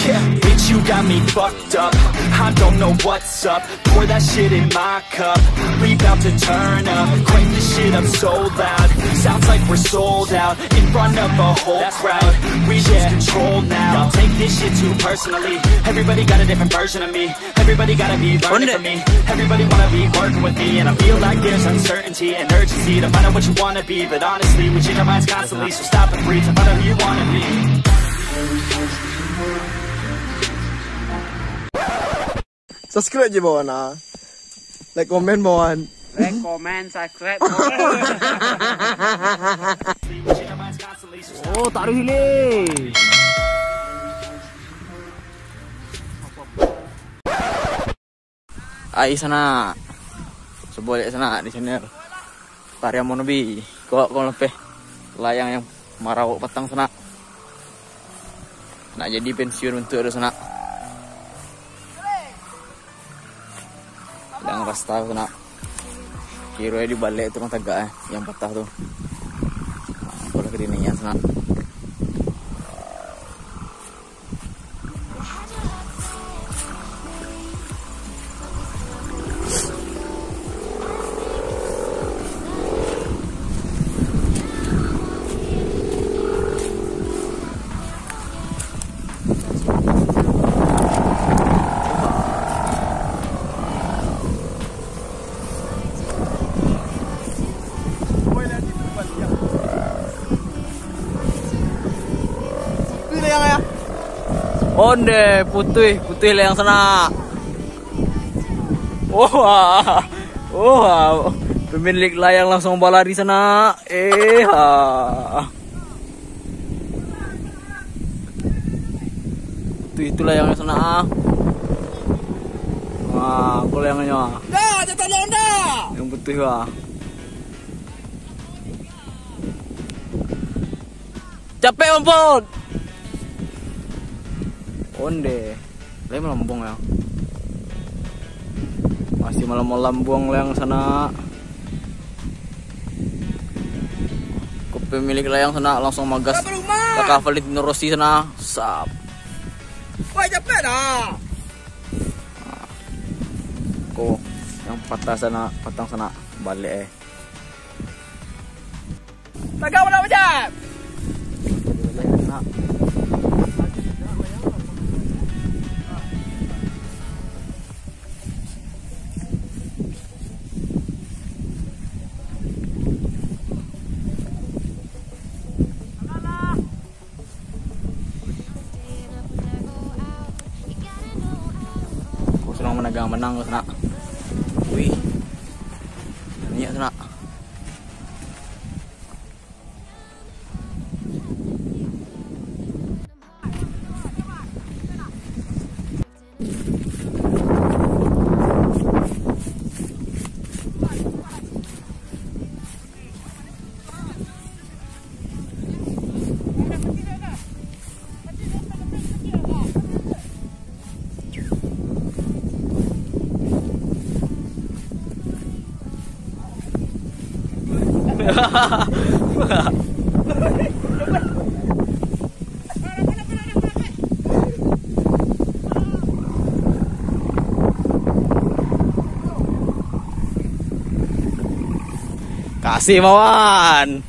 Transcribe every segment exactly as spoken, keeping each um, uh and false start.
Yeah, bitch, you got me fucked up. I don't know what's up. Pour that shit in my cup. We bout to turn up. Crank this shit up so loud. Sounds like we're sold out in front of a whole crowd. We lose control now. Y'all take this shit too personally. Everybody got a different version of me. Everybody gotta be learning from me. Everybody wanna be working with me, and I feel like there's uncertainty and urgency to find out what you wanna be. But honestly, we change our minds constantly, so stop and breathe to find out who you wanna be. Subscribe je, bawan, ah. Like, komen, bawan. Like, comment, subscribe. Oh, taruh hilir. Ai sanak. Sabuah liak sanak di channel Pariam Monobi. Kok kau lepeh layang yang marawok patang sanak. Nak jadi pensiun bantuak tu sanak. Layang rasta tu sanak. Kiro di balek tu mah tagak eh, yang patah tu. Nah, aku lah kini nian sanak. Onde, putuih, putuih layang sanak. Oh, ah. Oh, ah. Pemilik layang langsung balari sanak. Eh, ah. Itu, itu layangnya sanak, ah. Wah, aku layangnya, ah. Dah, jatuh dah. Yang putuih, ah. Capek, mampun. Onde. Lai malambuang, ya. Masih malam-malam buang layang sanak. Ko pemilik layang sanak langsung magas. Kakak Valentino Rossi sanak. Sap. Woi, capek dah. Ko yang patah sanak, patang sanak. Balek, eh. Tagak, Bajab! Ko sadang managang banang ko sanak. Wih. Minyak sanak. Kasih, Mawan.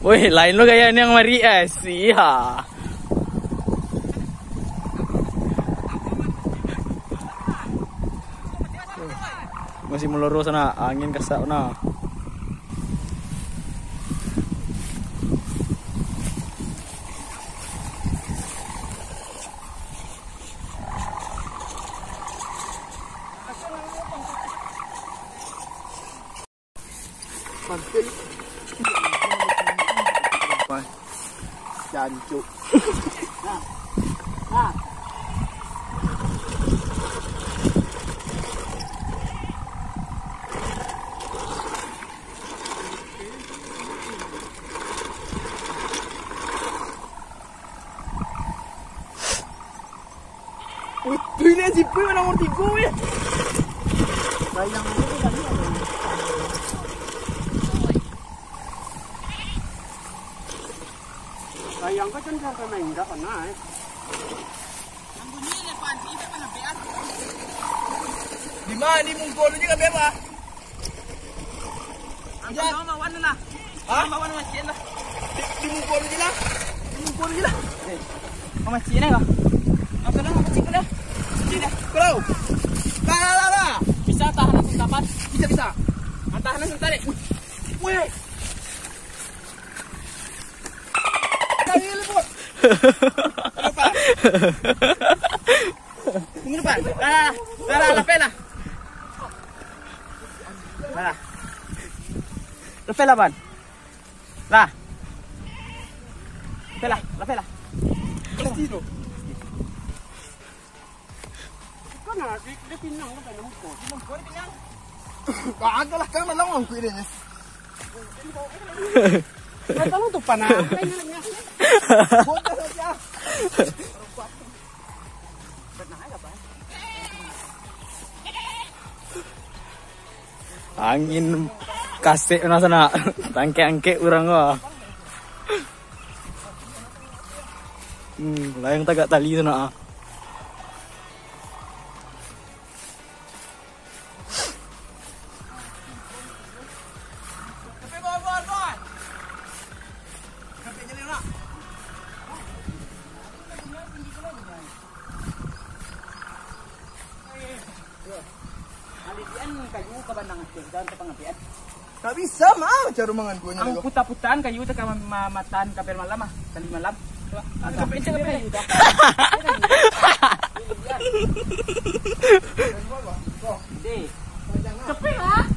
Woi, lain lo gaya ni yang mari, eh, siha. Masih meloro sana, angin kasak na. Jancuk. Nah, Wih, tu ini si Pui mana nomor tiga, weh. Sayang ini kan. Sayang kau kan jangan main dah pernah, eh. Di mana? Di muka lu juga bebas. Angkat sama wan lah. Hah? Sama wan masjid lah. Di, di muka lu je lah. Di muka lu je lah. Eh, kau masjid ni kau? Angkat lah, masjid kau dah. Masjid dah. Kau. Lah, lah, lah, lah. Bisa tahan langsung kapan? Bisa, bisa. Tahan langsung tarik. Wih. Wih. Tunggu depan. Lah, lah, lah, lah, lapeh lah. Lah, lah. Lapeh lah, Pan. Lah. Lapeh lah, lapeh lah. Pasti tu. Kan ada, dia, dia pinang kan, tak ada muka. Pinang, kau dia pinang. Kau ada lah, kan, malam aku ini. Nah, tolong tu, Pan, ah. Apa yang nak? Bocor saja. Angin kasek na sanak. Tangkek-angkek urang ko. Hmm, layang tagak tali sanak ah. Alidian kayu ka bandang Aceh, jangan ka pangapian. Tak bisa mah, cara mangan duanya. Ang puta-putaan kayu tu ka ma-, ma-, matan kapian malam ah, kali malam. Tu ah. Ada capek, capek kayu dah. Deh. Capek lah.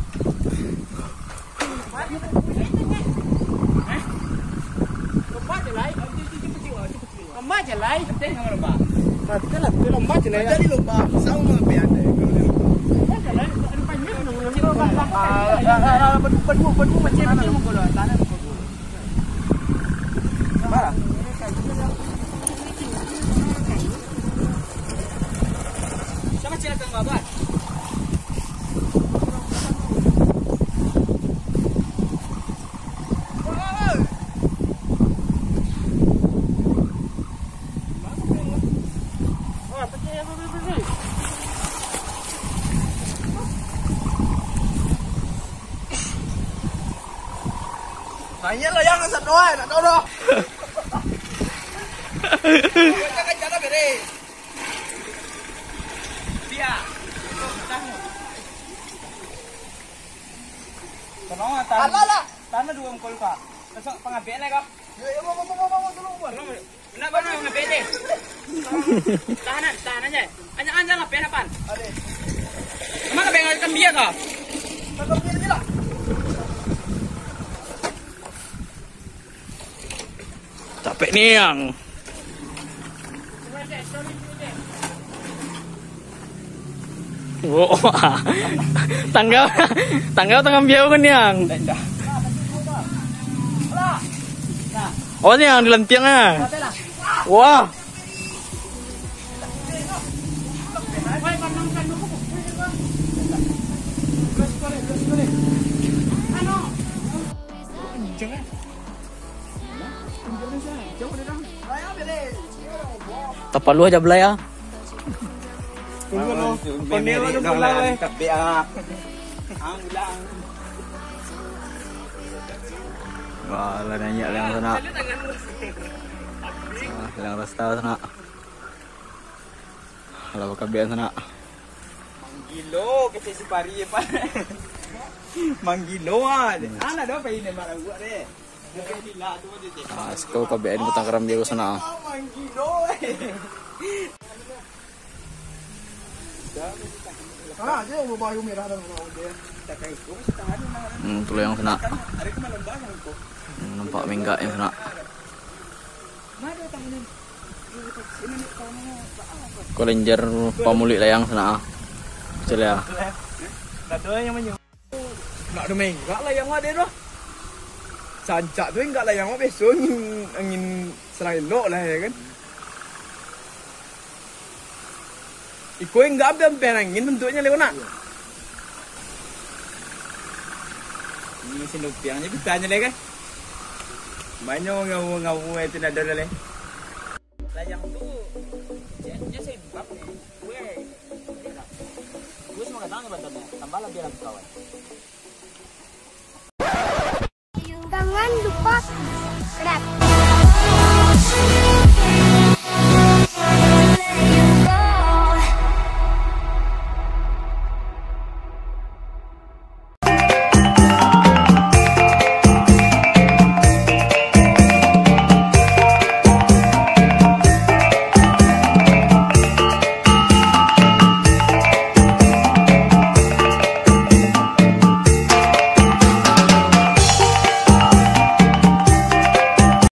Lomba je lah. Lomba je lah. Lomba je lah. Jadi lomba. Sama pian deh. Lomba je lah. Ada panjang dong. Ah, ah, ah, ah, berdua, berdua, berdua macam mana? Tanah. Tanah. Marah. Sama cina kang babat. Nanya lah yang satu ai, nak tahu dah. Jangan, jangan beri. Dia. Tenang, tanah. Alah, lah. Tanah dua mukul ka. Besok pangabek lah kau. Ya, ya, bawa, bawa, bawa, bawa, tolong, bawa. Tolong, nak bawa nak bede. Tahan, tahan aja. Hanya anda lah, pen apan? Ada. Emang kau pengen kambing kau? Kau kambing aja lah. Capek niang. Oh, tangga, tangga tangah biau kan niang. Oh, niang di lantiang ah. Wah. Tapaluah ja balai ah. Tunggu lo. Pandai lo, pandai lo. Wah, lah naiak liang sanak. Wah, liang rasta sanak. Alah, bakabian sanak. Manggilo, kecek si Pari, Pak. Manggilo, ah. Anak dah apa ini, marah buat deh. Ah, siko kabian batang karambia sanak. Manggilo, eh. Ah, dia bawa baju merah dan merah, dia. Hmm, tu lah yang sanak. Hmm, nampak minggak yang sanak. Ko lenjer pamuluik layang sanak ah. Kecil ya. Nak ado menggak layang wak deh tu. Sancak tu enggak layang wak biaso angin, angin selang elok lah ya kan. Iko enggak ambiak-ambiak angin bentuknyo, Lek, nak. Ini mesin lupiang je pitanya, Lek, kan? Banyak ngawur-ngawur itu nado, Lek. Layang tu, jadinya sembab ni. Weh, gue semua katanya badannya, tambahlah biar aku kawan.